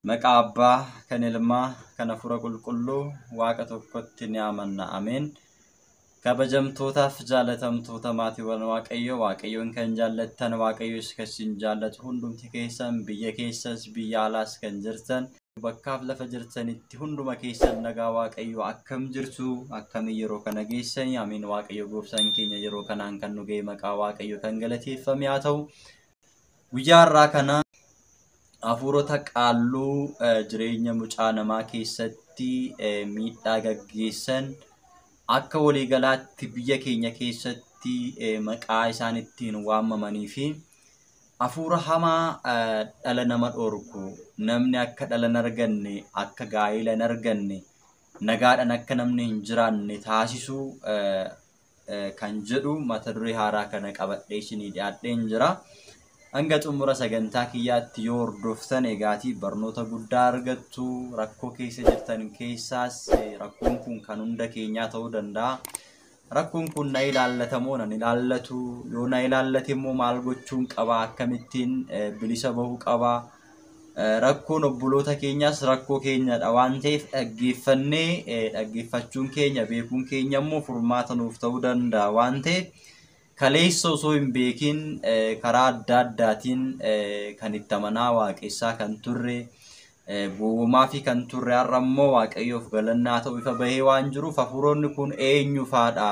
Maqaa Abbaa kan Ilmaa kan Hafuura Qulqulluu Waaqa tokkotti ni amanna. Ameen. Kabajamtootaaf jaalatamtoota maatiiwwan Waaqayyoo, Waaqayyoon kan jaallattan, Waaqayyos kan isin jaallatu hundumti keessan biyya keessas biyya alaas kan jirtan bakkaaf lafa jirtanitti hunduma keessan nagaa Waaqayyoo akkam jirtu, akkamii yeroo kana geessanii? Ameen. Waaqayyo gooftaan keenya yeroo kanaan kan nu ga'e maqaa Waaqayyo kan galateeffame haa ta'u. Guyyaa har'aa kana hafuurota qaalluu jireenya mucaa namaa keessatti miidhaa gaggeessan akka waliigalaatti biyya keenya keessatti maqaa isaan ittiin waamamanii fi hafuura hamaa dhala nama dhorku, namni akka dhala hin arganne, akka gaa'ela hin arganne, nagaadhaan akka namni hin jiraanne taasisu kan jedhu mata duree haaraa kana qabadhee isinii dhiyaadheen jira. Hanga xumura sagantaa kiyyaatti yoo hordoftan egaatii barnoota guddaa argattu. Rakkoo keessa jirtan keessaas rakkoon kun kan hunda keenyaa ta'uu danda'a. Rakkoon kun na ilaallata moo nan ilaallatu? Yoo na ilaallate immoo maal gochuun qaba? Akkamittiin bilisa bahuu qaba? Rakkoon obboloota keenyaas rakkoo keenyadha waan ta'eef dhaggeeffannee dhaggeeffachuun keenya beekuun keenya immoo furmaata nuuf ta'uu danda'a waan ta'eef kaleessa osoo hin beekin karaa adda addaatiin kan itti amanaa waaqessaa kan turre, gowwoomaa fi kan turre, har'a immoo Waaqayyoof galannaa ta'u ifa bahee waan jiruuf hafuuronni kun eenyu faadha?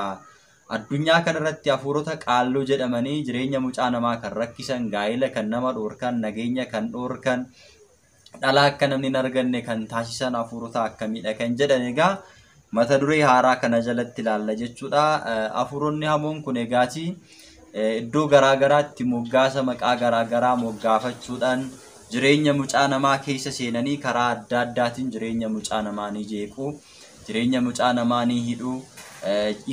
Addunyaa kanarratti hafuurota qaalluu jedhamanii jireenya mucaa namaa kan rakkisan, gaa'ela kan nama dhoorkan, nageenya kan dhoorkan, dhala akka namni hin arganne kan taasisan hafuurota akkamiidha kan jedhan egaa mata duree haaraa kana jalatti ilaalla jechuudha. Hafuuronni hamoon kun egaati iddoo garaa garaatti moggaasa maqaa garaa garaa moggaafachuudhaan jireenya mucaa namaa keessa seenanii karaa adda addaatiin jireenya mucaa namaa ni jeequ. Jireenya mucaa namaa ni hidhu.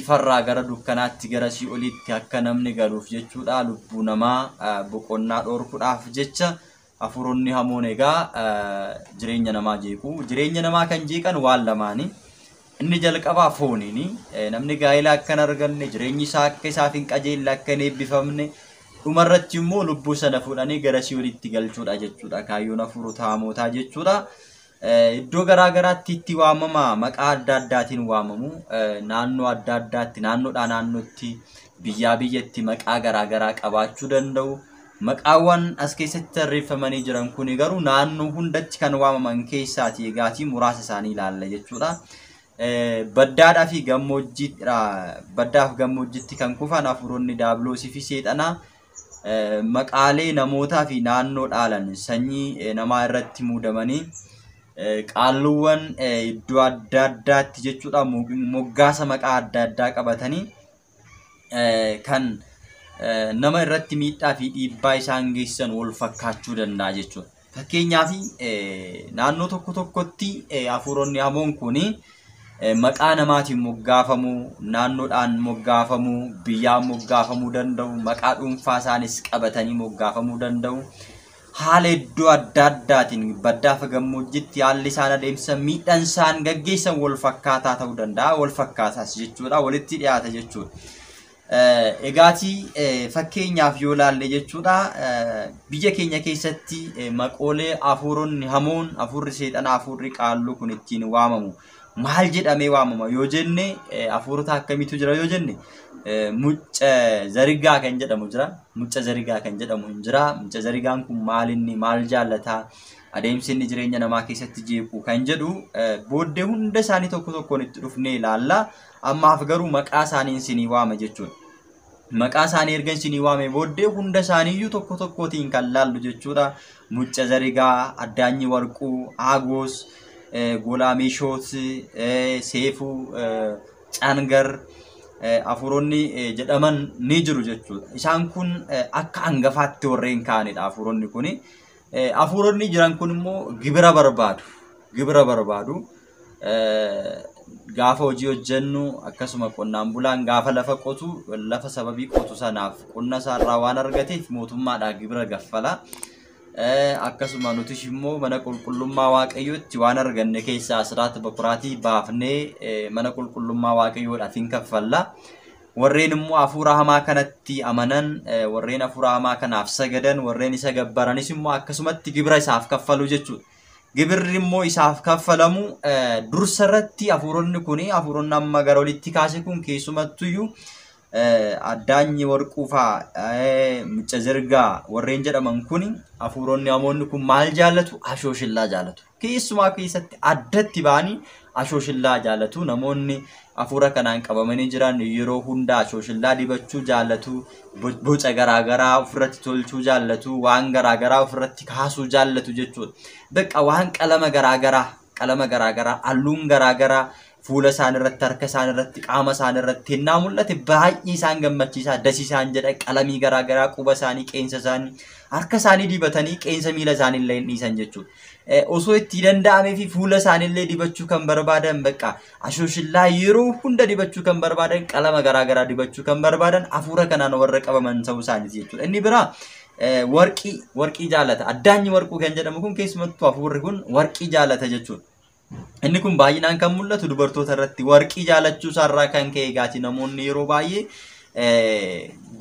Ifarraa gara dukkanaatti gara si'olitti akka namni galuuf jechuudha. Lubbuu namaa boqonnaa dhorkuudhaaf jecha hafuuronni hamoon egaa jireenya namaa jeequ. Jireenya namaa kan jeeqan waan lamaani. Inni jalqabaa fooniini. Namni gaa'ela akka hin arganne, jireenyi isaa akka isaaf hin qajeelle, akka hin eebbifamne, dhumarratti immoo lubbuu sana fuudhanii gara si'olitti galchuudha jechuudha. Kaayyoon hafuurota hamootaa jechuudha. Iddoo garaa garaatti itti waamama, maqaa adda addaatiin waamamu. Naannoo adda addaatti, naannoodhaa naannootti, biyyaa biyyatti maqaa garaa garaa qabaachuu danda'u. Maqaawwan as keessatti tarreeffamanii jiran kun garuu naannoo hundatti kan waamaman keessaati egaatii muraasa isaanii ilaalla jechuudha. Baddaadhaa fi gammoojjiidha. Baddaaf gammoojjitti kan kufan hafuuronni daabiloosii fi seexanaa maqaalee namootaa fi naannoo dhaalan sanyii namaa irratti muudamanii qaalluuwwan iddoo adda addaatti jechuudha moggaasa maqaa adda addaa qabatanii kan nama irratti miidhaa fi dhiibbaa isaan geessisan wal fakkaachuu danda'a jechuudha. Fakkeenyaaf naannoo tokko tokkotti hafuuronni hamoon kuni maqaa namaatiin moggaafamuu, naannoodhaan moggaafamuu, biyyaan moggaafamuu danda'u, maqaa dhuunfaa isaanis qabatanii moggaafamuu danda'u. Haala iddoo adda addaatiin baddaa fi gammoojjitti haalli isaan adeemsisan, miidhaan isaan gaggeessan wal fakkaataa ta'uu danda'a. Wal fakkaataas jechuudha, walitti dhiyaata jechuudha. Egaatii fakkeenyaaf yoo ilaalle jechuudha, biyya keenya keessatti maqoolee hafuuronni hamoon, hafuurri seexanaa, hafuurri qaalluu kun ittiin waamamu maal jedhamee waamama yoo jenne, hafuurota akkamiitu jira yoo jenne, mucca zarigaa kan jedhamu jira. Mucca zarigaa kan jedhamu hin jira. Mucca zarigaan kun maal inni, maal jaallataa, adeemsi inni jireenya namaa keessatti jeequ kan jedhu booddee hunda isaanii tokko tokkoon itti dhufnee ilaalla. Ammaaf garuu maqaa isaanii isinii waama jechuudha. Maqaa isaanii erga isinii waame booddee hunda isaaniiyyuu tokko tokkootiin kan laallu jechuudha. Mucca zarigaa, Addaanyi Warquu, Agoos, Golaamishoot, Seefuu, Cangar hafuuronni jedhaman ni jiru jechuudha. Isaan kun akka hangafaatti warreen ka'anidha hafuuronni kuni. Hafuuronni jiran kun immoo gibira barbaadu. Gibira barbaadu. Gaafa hojii hojjennu akkasuma qonnaan bulaan gaafa lafa qotu, lafa sababii qotu sanaaf qonna isaarraa waan argateef mootummaadhaa gibira gaffala. Akkasuma nutis immoo mana qulqullummaa Waaqayyootti waan arganne keessaa asiraata bakuraatii baafnee mana qulqullummaa Waaqayyoodhaaf hin kaffalla. Warreen immoo hafuura hamaa kanatti amanan, warreen hafuura hamaa kanaaf sagadan, warreen isa gabbaranis immoo akkasumatti gibira isaaf kaffalu jechuudha. Gibirri immoo isaaf kaffalamu dursa irratti hafuuronni kun hafuuronni amma gara olitti kaase kun keessumattuyyuu Addaanyi Warquu fa'aa, Mucca Zirgaa warreen jedhaman kun hafuuronni hamoonni kun maal jaallatu? Ashooshillaa jaallatu. Keessumaa keessatti addatti ba'anii ashooshillaa jaallatu. Namoonni hafuura kanaan qabamanii jiran yeroo hunda ashooshillaa dibachuu jaallatu. Boca garaagaraa ofirratti tolchuu jaallatu. Waan garaagaraa ofirratti kaasuu jaallatu jechuudha. Bakka waan qalama garaagaraa, qalama garaagaraa, halluun garaagaraa fuula isaan irratti, harka isaan irratti, qaama isaan irratti hennaa mul'ate baay'ee isaan gammachiisa. Dasi isaan jedha qalamii garaagaraa quba isaanii, qeensa isaanii, harka isaanii dibatanii qeensa miila isaanii illee hin dhiisan jechuudha. Osoo itti danda'amee fi fuula isaanii illee dibachuu kan barbaadan bakka ashooshillaa yeroo hunda dibachuu kan barbaadan, qalama garaagaraa dibachuu kan barbaadan hafuura kanaan warra qabaman ta'uu isaaniiti jechuudha. Inni biraa warqii, warqii jaalata. Addaanyi Warquu kan jedhamu kun keessumattuu hafuurri kun warqii jaalata jechuudha. Inni kun baay'inaan kan mul'atu dubartoota irratti warqii jaalachuu isaarraa kan ka'e egaati namoonni yeroo baay'ee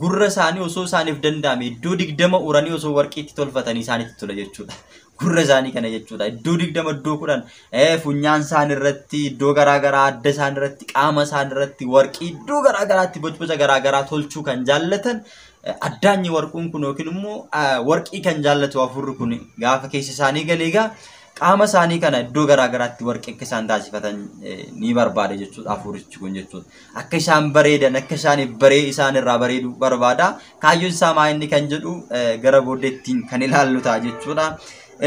gurra isaanii osoo isaaniif danda'ame iddoo 20 uranii osoo warqiitti tolfatanii isaanitti tola jechuudha. Gurra isaanii kana jechuudha. Iddoo 20 iddoo 10 funyaan isaanii irratti iddoo garaagaraa adda isaanii irratti qaama isaanii irratti warqii iddoo garaagaraatti bocboca garaagaraa tolchuu kan jaallatan Addaanyi Warquun kun yookiin immoo warqii kan jaallatu hafuurri kun gaafa keessa isaanii galee egaa qaama isaanii kana iddoo garaa garaatti warqii akka isaan taasifatan ni barbaada jechuudha hafuurichi kun jechuudha. Akka isaan bareedan akka isaaniif baree isaan irraa bareedu barbaada. Kaayyoon isaa maa inni kan jedhu gara booddeettiin kan ilaallu ta'a jechuudha.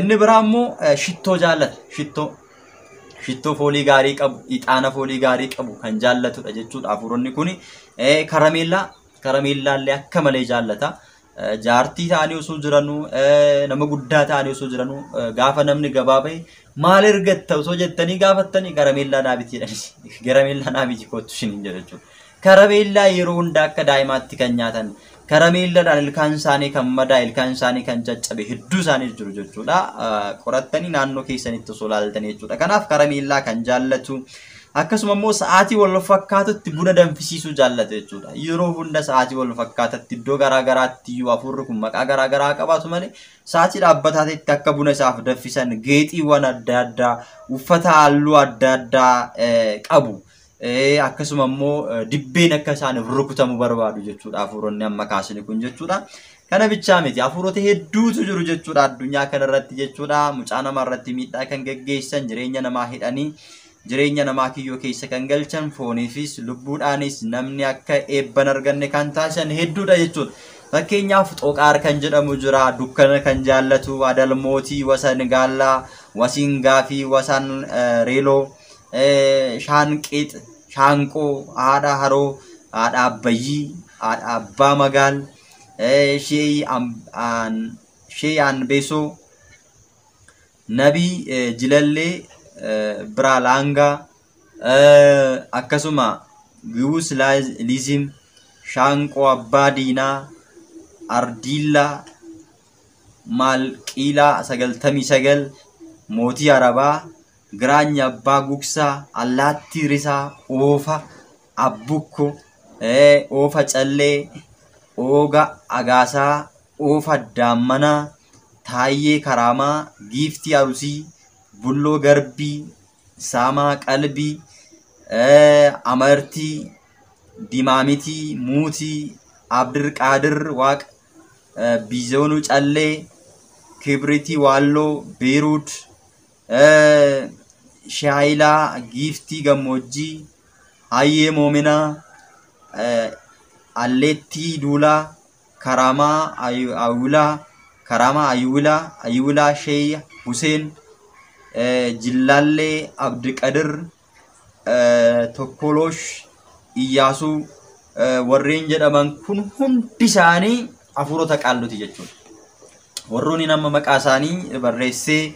Inni biraa immoo shittoo jaallata. Shittoo. Shittoo foolii gaarii qabu, ixaana foolii gaarii qabu kan jaallatudha jechuudha hafuuronni kun. Karameellaa, karameellaa illee akka malee jaallata. Jaartii ta'anii osoo jiranuu, nama guddaa ta'anii osoo jiranuu gaafa namni gabaa bahe maal ergatta osoo jettanii gaafattanii karameellaa naa biti jedhani. Karameellaa naa biti kottu isiniin jedha jechuudha. Karameellaa yeroo hundaa akka daa'imaatti kan nyaatan, karameellaadhaan ilkaan isaanii kan madaa'e, ilkaan isaanii kan caccabe hedduu isaanii jiru jechuudha. Qorattanii naannoo keessanitti osoo ilaaltanii jechuudha. Kanaaf karameellaa kan jaallatu akkasuma immoo sa'aatii wal fakkaatutti buna danfisiisuu jaallata jechuudha. Yeroo hunda sa'aatii wal fakkaatatti iddoo garaa garaatti iyyuu hafuurri kun maqaa garaa garaa qabaatu malee sa'aatii dhaabbataa ta'etti akka buna isaaf danfisan geexiiwwan adda addaa, uffata halluu adda addaa qabu. Akkasuma immoo dibbeen akka isaaniif rukutamu barbaadu jechuudha hafuuronni amma kaasne kun jechuudha. Kana bichaa miti hafuurota hedduutu jiru jechuudha addunyaa kanarratti jechuudha. Mucaa namaa irratti miidhaa kan geggeessan jireenya namaa hidhanii jireenya namaa kiyyoo keessa kan galchan fooniifis lubbuudhaanis namni akka eebban arganne kan taasisan hedduudha jechuudha. Fakkeenyaaf Xoqaar kan jedhamu jira, dukkana kan jaallatu, Adalmootii, Wasan Gaallaa, Wasiingaa fi Wasan Reeloo, Shaanqiix, Shaanqoo, Haadha Haroo, Haadha Abbayyii, Haadha Abbaa Magaal, Shee Anbeesoo, Nabii Jilallee, Biraalaangaa, akkasuma Giwus Liizim, Shaanqoo Abbaa Diinaa, Ardiillaa, Maalqiilaa 99, Mootii Arabaa, Giraany Abbaa Gugsaa, Allaattii Risaa, Oofa, Abbukko, Oofa Callee, Ooga Agaasaa, Oofa Daammanaa, Taayyee Karaamaa, Giiftii Arusii, Bulloo Garbii, Saamaa Qalbii, Amartii, Dimaamitii, Muutii, Abdir Qaadir Waaq, Biizoonuu Callee, Kibritii Waalloo, Beeruut, Shaayilaa, Giiftii Gammoojjii, Hayyee Moominaa, Alleettii Duulaa, Karaamaa Ayulaa, Karaamaa Ayulaa, Ayulaa Shee Huseen, Jillaallee Abdiqadir, Tokkoloosh Iyyaasuu warreen jedhaman kun hundi isaanii hafuurota qaalluti jechuudha. Warroonni nama maqaa isaanii barreessee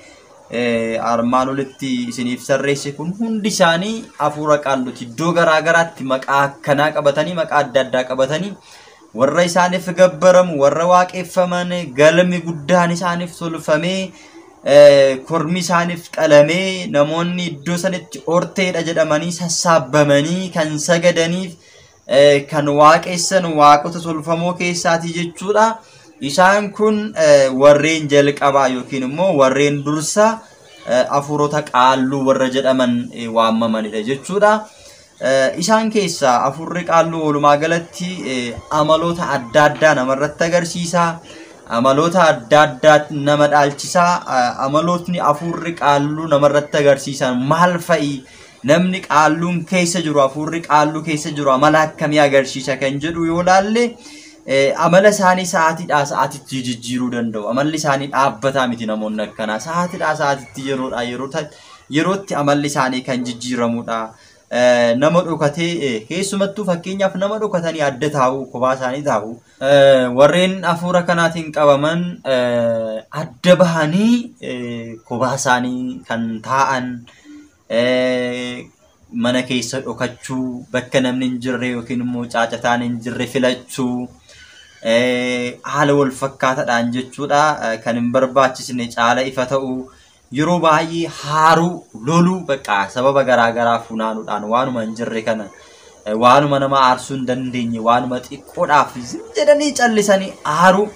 armaan olitti isiniif sarreesse kun hundi isaanii hafuura qaalluti. Iddoo garaa garaatti maqaa akkanaa qabatanii maqaa adda addaa qabatanii warra isaaniif gabbaramu, warra waaqeffaman, galmi guddaan isaaniif tolfamee, kormi isaaniif qalamee, namoonni iddoo sanitti orteedha jedhamanii sassaabbamanii kan sagadaniif kan waaqessan waaqota tolfamoo keessaati jechuudha. Isaan kun warreen jalqabaa yookiin immoo warreen dursa Hafuurota qaalluu warra jedhaman waamamanidha jechuudha. Isaan keessaa hafuurri qaalluu walumaa galatti amaloota adda addaa namarratti agarsiisa. Amaloota adda addaa nama dhaalchisa. Amalootni hafuurri qaalluu namarratti agarsiisan maal fa'i? Namni qaalluun keessa jiru, hafuurri qaalluu keessa jiru amala akkamii agarsiisa kan jedhu yoo laalle, amala isaanii sa'aatiidhaa sa'aatitti jijjiiruu danda'u. Amalli isaanii dhaabbataa miti namoonni akkanaa. Sa'aatiidhaa sa'aatitti yeroodhaa yerootti amalli isaanii kan jijjiiramudha. Nama dhokatee, keessumattuu fakkeenyaaf nama dhokatanii adda taa'u, kophaa isaanii taa'u. Warreen hafuura kanaatiin qabaman adda bahanii kophaa isaanii kan taa'an, mana keessa dhokachuu, bakka namni hin jirre yookiin immoo caacataan hin jirre filachuu, haala wal fakkaataadhaan jechuudha. Kan hin barbaachisne caala ifa ta'uu, yeroo baay'ee haaruu, loluu, bakka sababa garaa garaa funaanuudhaan waanuma hin jirre kana, waanuma nama aarsuu hin dandeenye, waanuma xiqqoodhaaf jedhanii callisanii aaruu,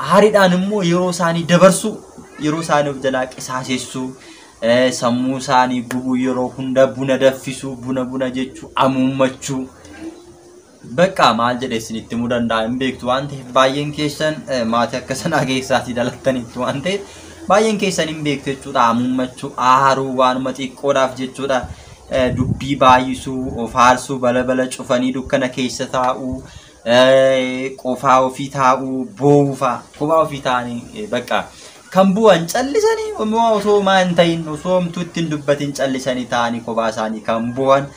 aariidhaan immoo yeroo isaanii dabarsuu, yeroo isaanii of jalaa qisaasessuu, sammuu isaanii gubuu, yeroo hunda buna danfisuu, buna buna jechuu, amuummachuu. Bakka maal jedhee isinitti himuu danda'a hin beektu waan ta'eef, baay'een keessan maatii akka sanaa keessaatii dhalattaniitu waan ta'eef baay'een keessan hin beektu jechuudha. Amuummachuu, aaruu, waanuma xiqqoodhaaf jechuudha. Dubbii baay'isuu, of aarsuu, balbala cufanii dukkana keessa taa'uu, qofaa ofii taa'uu, boo'uu fa'a. Kophaa ofii taa'anii bakka kan bu'an callisanii, osoo maa hin ta'in, osoo homtuu ittiin dubbatin callisanii taa'anii kophaa isaanii kan bu'an,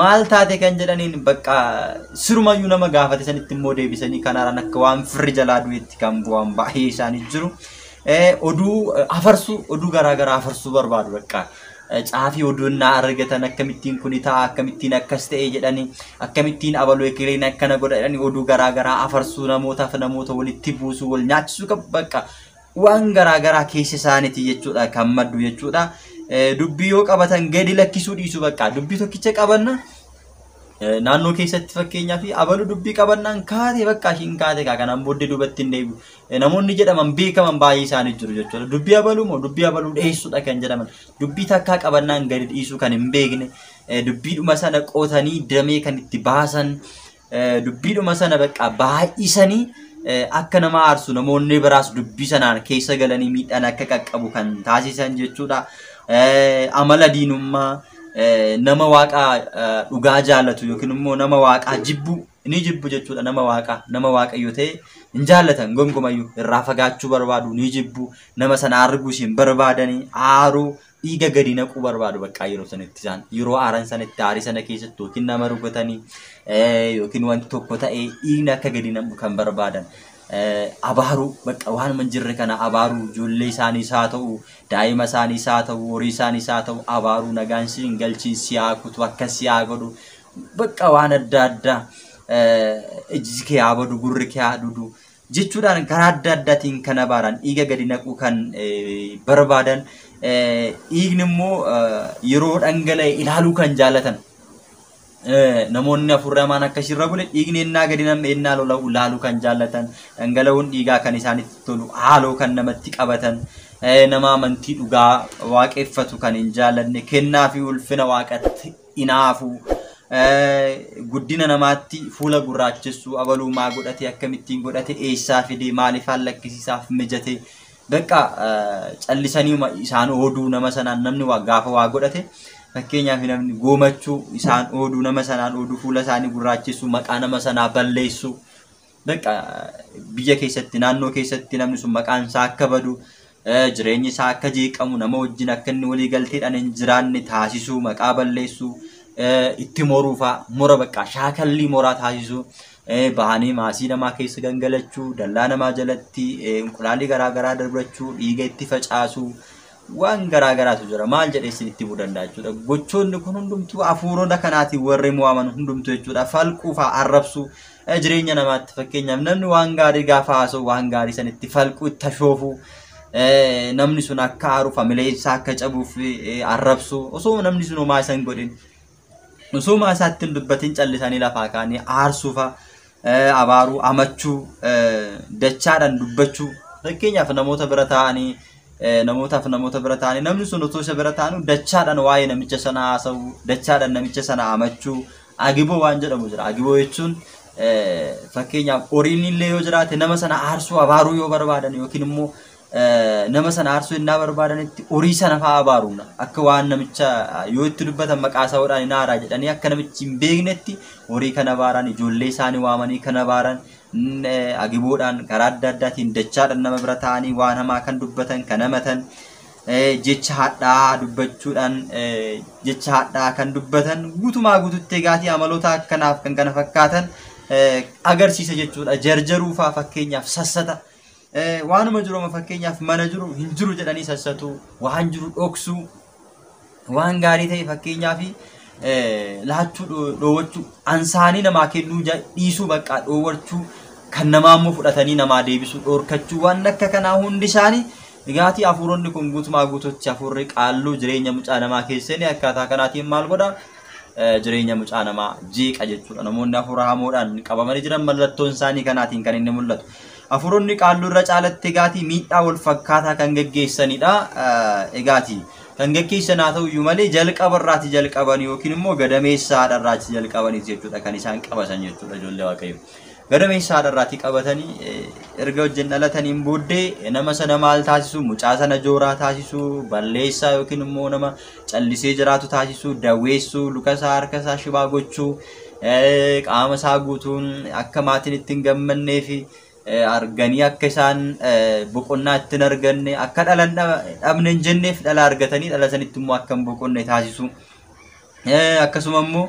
maal taate kan jedhaniin bakka sirumayyuu nama gaafate sanitti immoo deebisanii kanaaraan akka waan firri jalaa du'etti kan bu'an baay'ee isaanii jiru. Oduu afarsuu, oduu garaa garaa afarsuu barbaadu bakka. Caafii oduu naa argatan akkamittiin kuni ta'a, akkamittiin akkas ta'e jedhanii, akkamittiin abaluu ekileen akkana godha jedhanii oduu garaa garaa afarsuu, namootaaf namoota walitti buusuu, wal nyaachisuu qabu, bakka waan garaa garaa keessa isaaniiti jechuudha kan maddu jechuudha. Dubbii yoo qabatan gadi lakkisuu dhiisuu, bakka dubbii tokkicha qabanna naannoo keessatti fakkeenyaaf abaluu dubbii qabannaan kaate, bakka ishiin kaate kanaan booddee duubatti hin deebi'u. Namoonni jedhaman beekaman baay'ee isaanii jiru jechuudha. Dubbii abaluu moo dubbii abaluu dheessuudha kan jedhaman, dubbii takkaa qabannaan gadi dhiisuu kan hin beekne, dubbiidhuma sana qotanii damee kan itti baasan, dubbiidhuma sana bakka baay'isanii akka nama aarsu, namoonni biraas dubbii sanaan keessa galanii miidhaan akka qaqqabu kan taasisan jechuudha. Amala diinummaa, nama waaqa dhugaa jaallatu yookiin immoo nama waaqaa jibbu ni jibbu jechuudha. Nama waaqaa, nama waaqayyo ta'e hin jaallatan gonkumayyuu, irraa fagaachuu barbaadu, ni jibbu, nama sana arguus hin barbaadanii, aaruu, dhiiga gadi naquu barbaadu. Bakka yeroo sanatti isaan yeroo aaran sanatti aarii sana keessatti yookiin nama rukutanii yookiin wanti tokko ta'ee dhiigni akka gadi naqu kan barbaadan. Abaaruu, bakka waanuma hin jirre kana abaaruu, ijoollee isaaniis haa ta'u, daa'ima isaaniis haa ta'u, horii isaaniis haa ta'u abaaruu, nagaan si hin galchiin, si haa kutu, akkas si haa godhu, bakka waan adda addaa, iji kee haa badu, gurri kee haa dudu jechuudhaan karaa adda addaatiin kan abaaran, dhiiga gadi naquu kan barbaadan, dhiigni immoo yeroo dhangala'e ilaaluu kan jaallatan. Namoonni hafuurri hamaan akkasirra bule dhiigni ennaa gadi nam'e, ennaa lola'u ilaaluu kan jaallatan, dhangala'uun dhiigaa kan isaanitti tolu, haaloo kan namatti qabatan, nama amantii dhugaa waaqeffatu kan hin jaallanne, kennaa fi ulfina waaqatti hinaafu, guddina namaatti fuula gurraachessuu, abaluu maa godhate, akkamittiin godhate, eessaa fide, maaliif lakkisiisaaf mijate, bakka callisanii isaan ooduu nama sanaan, namni gaafa waa godhate fakkeenyaaf namni goomachuu, isaan ooduu, nama sanaan ooduu, fuula isaanii gurraachessuu, maqaa nama sanaa balleessuu, bakka biyya keessatti, naannoo keessatti namni sun maqaan isaa akka badu, jireenyi isaa akka jeeqamu, nama wajjin akka inni walii galteedhaan hin jiraanne taasisuu, maqaa balleessuu, itti moruu fa'a, mora bakka shaakallii moraa taasisuu, bahanii maasii namaa keessa gangalachuu, dallaa namaa jalatti inqulaalii garaa garaa darbachuu, dhiiga itti facaasuu, waan garaa garaatu jira. Maal jedhee isinitti himuu danda'a jechuudha. Gochoonni kun hundumtuu hafuurota kanaatiin warri mo'aman hundumtuu jechuudha. Falquu fa'a, arrabsuu, jireenya namaatti fakkeenyaaf namni waan gaarii gaafa haasa'u waan gaarii sanitti falquu, itti tashoofuu, namni sun akka aaruuf, hamilee isaa akka cabuuf arrabsuu, osoo namni sun homaa isa hin godhin, osoo homaa isaatti hin dubbatin callisanii lafaa kaanii aarsuu fa'a, abaaruu, amachuu, dachaadhaan dubbachuu, fakkeenyaaf namoota bira taa'anii Namootaaf namoota bira taa'anii namni sun otoo isa bira taa'anu dachaadhaan waa'ee namicha sana haasa'u, dachaadhaan namicha sana amachuu, agiboo waan jedhamu jira. Agiboo jechuun fakkeenyaaf horiin illee yoo jiraate nama sana aarsuu abaaruu yoo barbaadan yookiin immoo nama sana aarsuu innaa barbaadanitti horii sana fa'aa abaaru. Akka waan namicha yoo itti dubbatan maqaa isaa hodhaan hin aaraa jedhanii akka namichi hin beeknetti horii kana abaaran, ijoollee isaanii waamanii kan abaaran, agiboodhaan karaa adda addaatiin dachaadhaan nama bira taa'anii waan hamaa kan dubbatan, kan hamatan, jecha hadhaa dubbachuudhaan jecha hadhaa kan dubbatan guutumaa guututti egaatii amaloota akkanaaf kan kana fakkaatan agarsiisa jechuudha. Jarjaruu fa'aa fakkeenyaaf sassata. Waanuma jiru fakkeenyaaf mana jiru hin jiru jedhanii sassatu, waan jiru dhoksuu, waan gaarii ta'e fakkeenyaaf laachuu dhoowwachuu, ansaanii namaa kennuu dhiisuu bakka dhoowwachuu, kan namaa immoo fudhatanii namaa deebisuu dhorkachuu, waan akka kanaa hundi isaanii egaatii hafuuronni kun guutumaa guututti hafuurri qaalluu jireenya mucaa namaa keessanii akkaataa kanaatiin maal godha? Jireenya mucaa namaa jeeqa jechuudha. Namoonni hafuura hamoodhaan qabamanii jiran mallattoon isaanii kanaatiin kan inni mul'atu. Hafuuronni qaalluu irra caalatti egaatii miidhaa wal fakkaataa kan geggeessanidha. Egaatii kan geggeessan haa ta'u iyyuu malee jalqaba irraati jalqaban yookiin immoo gadameessa haadha irraati jalqabaniiti jechuudha kan isaan qabatan jechuudha ijoollee Waaqayyoo. Gadameessa haadha irraati qabatanii erga wajjin dhalataniin booddee nama sana maal taasisu? Mucaa sana jooraa taasisu, balleessaa yookiin immoo nama callisee jiraatu taasisu, daweessuu, luka isaa harka isaa shibaa gochuu, qaama isaa guutuun akka maatiin itti hin gammannee fi arganii akka isaan boqonnaa itti hin arganne, akka dhala dhabne hin jenneef dhala argatanii dhala sanitti immoo akka hin boqonne taasisu. Akkasuma immoo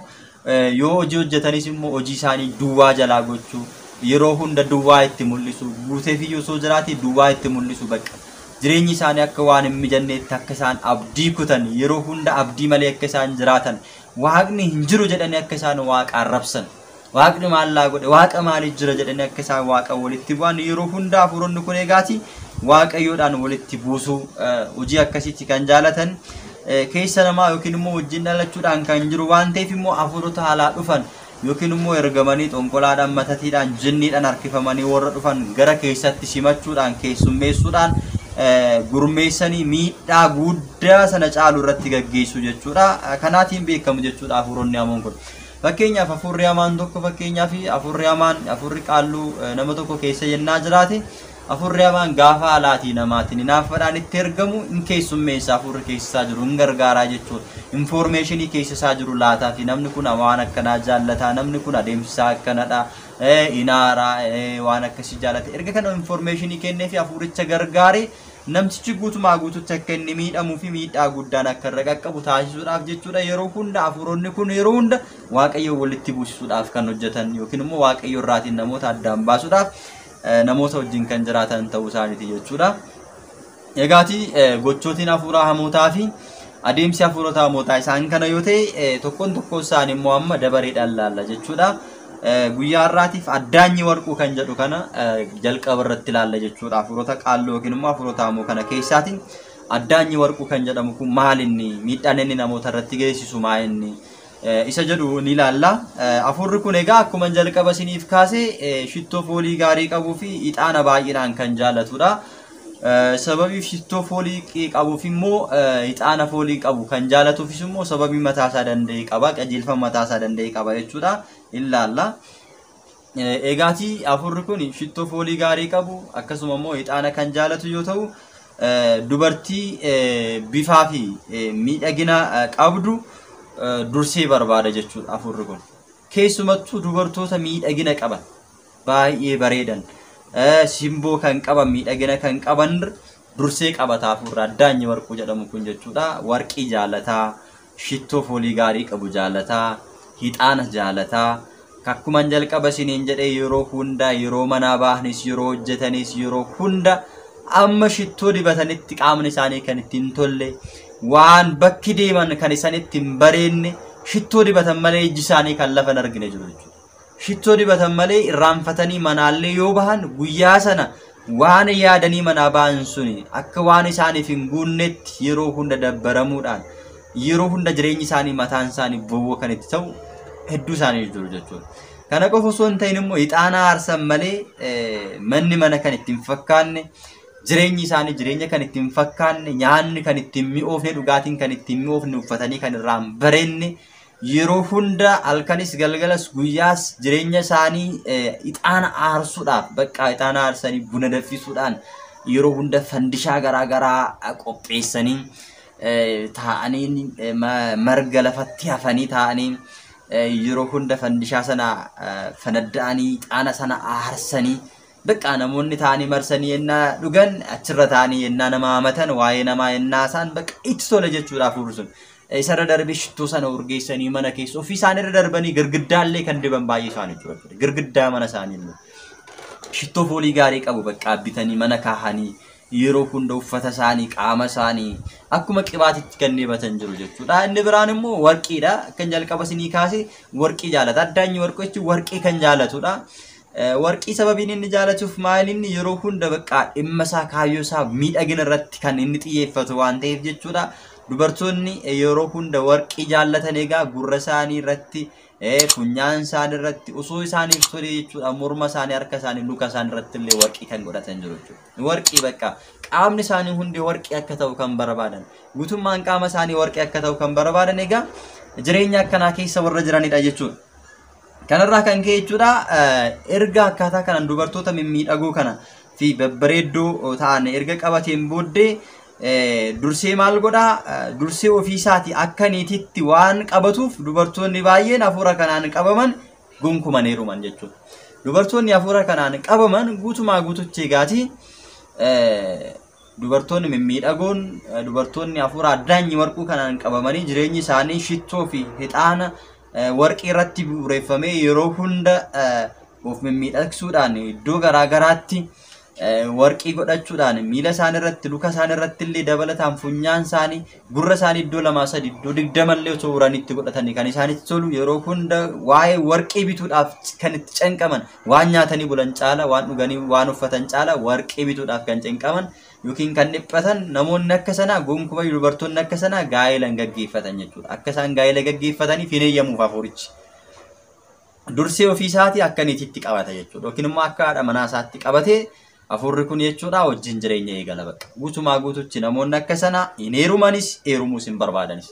yoo hojii hojjetanis immoo hojii isaanii duwwaa jalaa gochuu, yeroo hunda duwwaa itti mul'isu, guuteef iyyuu osoo jiraate duwwaa itti mul'isu bakka. Jireenyi isaanii akka waan hin mijanneetti akka isaan abdii kutan, yeroo hunda abdii malee akka isaan jiraatan, waaqni hin jiru jedhanii akka isaan waaqa arrabsan. Waaqni maallaa godhe, waaqa maaliif jira jedhanii akka isaan waaqa walitti bu'an yeroo hunda hafuuronni kun egaati waaqayyoodhaan walitti buusuu hojii akkasiitti kan jaalatan. Keessa namaa yookiin immoo wajjin dhalachuudhaan kan jiru waan ta'eef immoo hafuurota alaa dhufan yookiin immoo ergamanii xonqolaadhaan, matatiidhaan, jinniidhaan harkifamanii warra dhufan gara keessatti simachuudhaan, keessummeessuudhaan gurmeessanii miidhaa guddaa sana caalu irratti gaggeessu jechuudha. Kanaatiin beekamu jechuudha hafuuronni hamoon kun. Fakkeenyaaf hafuurri hamaan tokko fakkeenyaaf hafuurri hamaan hafuurri qaalluu nama tokko keessa yennaa jiraate hafuurri hamaan gaafa alaatii namaatiin hinaaffaadhaan itti ergamu hin keessummeessa hafuurri keessa isaa jiru hin gargaaraa jechuudha. Infoormeeshinii keessa isaa jiru laataa fi namni kun waan akkanaa jaallataa, namni kun adeemsi isaa akkanadha, hinaaraa, waan akkasii jaallata. Erga kana infoormeeshinii kennee fi hafuuricha gargaaree namtichi guutumaa guututti akka inni miidhamuu fi miidhaa guddaan akka irra qaqqabu taasisuudhaaf jechuudha. Yeroo hunda hafuuronni kun yeroo hunda Waaqayyo walitti buusisuudhaaf kan hojjetan yookiin immoo Waaqayyo irraatiin namoota addaan baasuudhaaf namoota wajjin kan jiraatan ta'uu isaaniiti jechuudha. Egaatii gochootiin hafuuraa hamootaa fi adeemsi hafuurota hamootaa isaan kana yoo ta'e tokkoon tokkoon isaanii immoo amma dabareedhaan laalla jechuudha. Guyyaa har'aatiif addaanyi warquu kan jedhu kana jalqaba irratti ilaalla jechuudha. Hafuurota qaalluu yookiin immoo hafuurota hamoo kana keessaatiin addaanyi warquu kan jedhamu kun maal inni? Miidhaan inni namoota irratti geessisu maal inni? Isa jedhu ni ilaalla. Hafuurri kun egaa akkuma jalqaba isiniif kaase shittoo foolii gaarii qabuu fi ixaana baay'inaan kan jaallatudha. Sababii shittoo foolii qabuuf immoo ixaana foolii qabu kan jaallatuufis immoo sababii mataa isaa danda'e qaba, qajeelfama mataa isaa danda'e qaba jechuudha. Ilaalla. Egaatii hafuurri kun shittoo foolii gaarii qabu akkasuma immoo ixaana kan jaallatu yoo ta'u dubartii bifaa fi miidhagina qabdu dursee barbaada jechuudha hafuurri kun. Keessumattuu dubartoota miidhagina qaban baay'ee bareedan simboo kan qaban miidhagina kan qaban dursee qabata hafuurri addaanyi warquu jedhamu kun jechuudha. Warqii jaalataa, shittoo foolii gaarii qabu jaalataa, ixaana jaalataa. Akkuman jalqaba isiniin jedhee yeroo hunda yeroo manaa bahanis yeroo hojjetanis yeroo hunda amma shittoo dibatanitti qaamni isaanii kan ittiin tolle waan bakki deeman kan isaan ittiin bareenne shittoo dibatan malee ijji isaanii kan lafa hin argine jiru jechuudha. Shittoo dibatan malee irraanfatanii manaallee yoo bahan guyyaa sana waan yaadanii manaa bahan suni akka waan isaaniif hin guunnetti yeroo hunda dabbaramuudhaan yeroo hunda jireenyi isaanii mataan isaanii bowwoo kan itti ta'u hedduu isaanii jiru jechuudha. Kana qofa osoo hin ta'in immoo ixaana aarsan malee manni mana kan ittiin fakkaanne Jireenyi isaanii jireenya kan ittiin fakkaanne, nyaanni kan ittiin mi'oofne, dhugaatiin kan ittiin mi'oofne, uffatanii kan irraa hin bareenne, yeroo hunda halkanis galgalas guyyaas jireenya isaanii ixaana aarsuudhaaf bakka ixaana aarsanii buna danfisuudhaan yeroo hunda fandishaa garaagaraa qopheessanii taa'anii marga lafatti hafanii taa'anii yeroo hunda fandishaa sana fanadda'anii ixaana sana aarsanii bakka namoonni taa'anii marsanii yennaa dhugan achirra taa'anii yennaa nama hamatan waa'ee namaa yennaa isaan bakka itti tola jechuudha hafuurri sun. Isarra darbee shittoo sana urgeessanii mana keessa ofii isaanirra darbanii girgiddaallee kan diban baay'ee isaanii jechuudha. Girgiddaa mana isaanii illee. Shittoo foolii gaarii qabu bakka bitanii mana kaahanii yeroo hunda uffata isaanii qaama isaanii akkuma qibaatitti kan dibatan jiru jechuudha. Inni biraan immoo warqiidha. Kan jalqaba isinii kaase warqii jaalata. Addaanyi warqii jechuun warqii kan jaalatudha. Warqii sababiin inni jaalatuuf maal inni yeroo hunda bakka dhimma isaa kaayyoo isaa miidhagina irratti kan inni xiyyeeffatu waan ta'eef jechuudha. Dubartoonni yeroo hunda warqii jaallatan egaa gurra isaanii irratti funyaan isaanii irratti osoo isaaniif tole jechuudha morma isaanii harka isaanii luka isaanii irratti illee warqii kan godhatan jiru jechuudha. Warqii bakka qaamni isaanii hundi warqii akka ta'u kan barbaadan guutummaan qaama isaanii warqii akka ta'u kan barbaadan egaa jireenya akkanaa keessa warra jiranidha jechuudha. Kanarraa kan ka'e jechuudha erga akkaataa kanaan dubartoota mimmiidhagoo kana fi babbareeddoo ta'an erga qabateen booddee dursee maal godhaa dursee ofiisaatii akka niititti waan qabatuuf dubartoonni baay'een hafuura kanaan qabaman gonkuman heeruman jechuudha. Dubartoonni hafuura kanaan qabaman guutumaa guututti egaati dubartoonni mimmiidhagoon dubartoonni hafuura addaanyi warquu kanaan qabamanii jireenyi isaanii shittoo fi ixaana warqii irratti bu'uureffamee yeroo hunda of mimmiidhagsuudhaan iddoo garaagaraatti warqii godhachuudhaan miila isaanii irratti luka isaanii irratti illee dabalataan funyaan isaanii gurra isaanii iddoo 2 3 iddoo 20 illee osoo uranitti godhatanii kan isaanitti tolu yeroo hunda waa'ee warqii bituudhaaf kan itti cinqaman waan nyaatanii bulan caala waan dhuganii waan uffatan caala warqii bituudhaaf kan cinqaman yookiin kan dhiphatan namoonni akka sanaa gonkumaa dubartoonni akka sanaa gaa'ela hin gaggeeffatan jechuudha. Akka isaan gaa'ela gaggeeffataniif hin eeyyamuuf hafuurichi. Dursee ofiisaatii akka niititti qabata jechuudha. Yookiin immoo akka haadha manaa isaatti qabatee hafuurri kun jechuudha wajjin jireenya eegala bakka. Guutumaa guututti namoonni akka sanaa hin heerumanis heerumuus hin barbaadanis.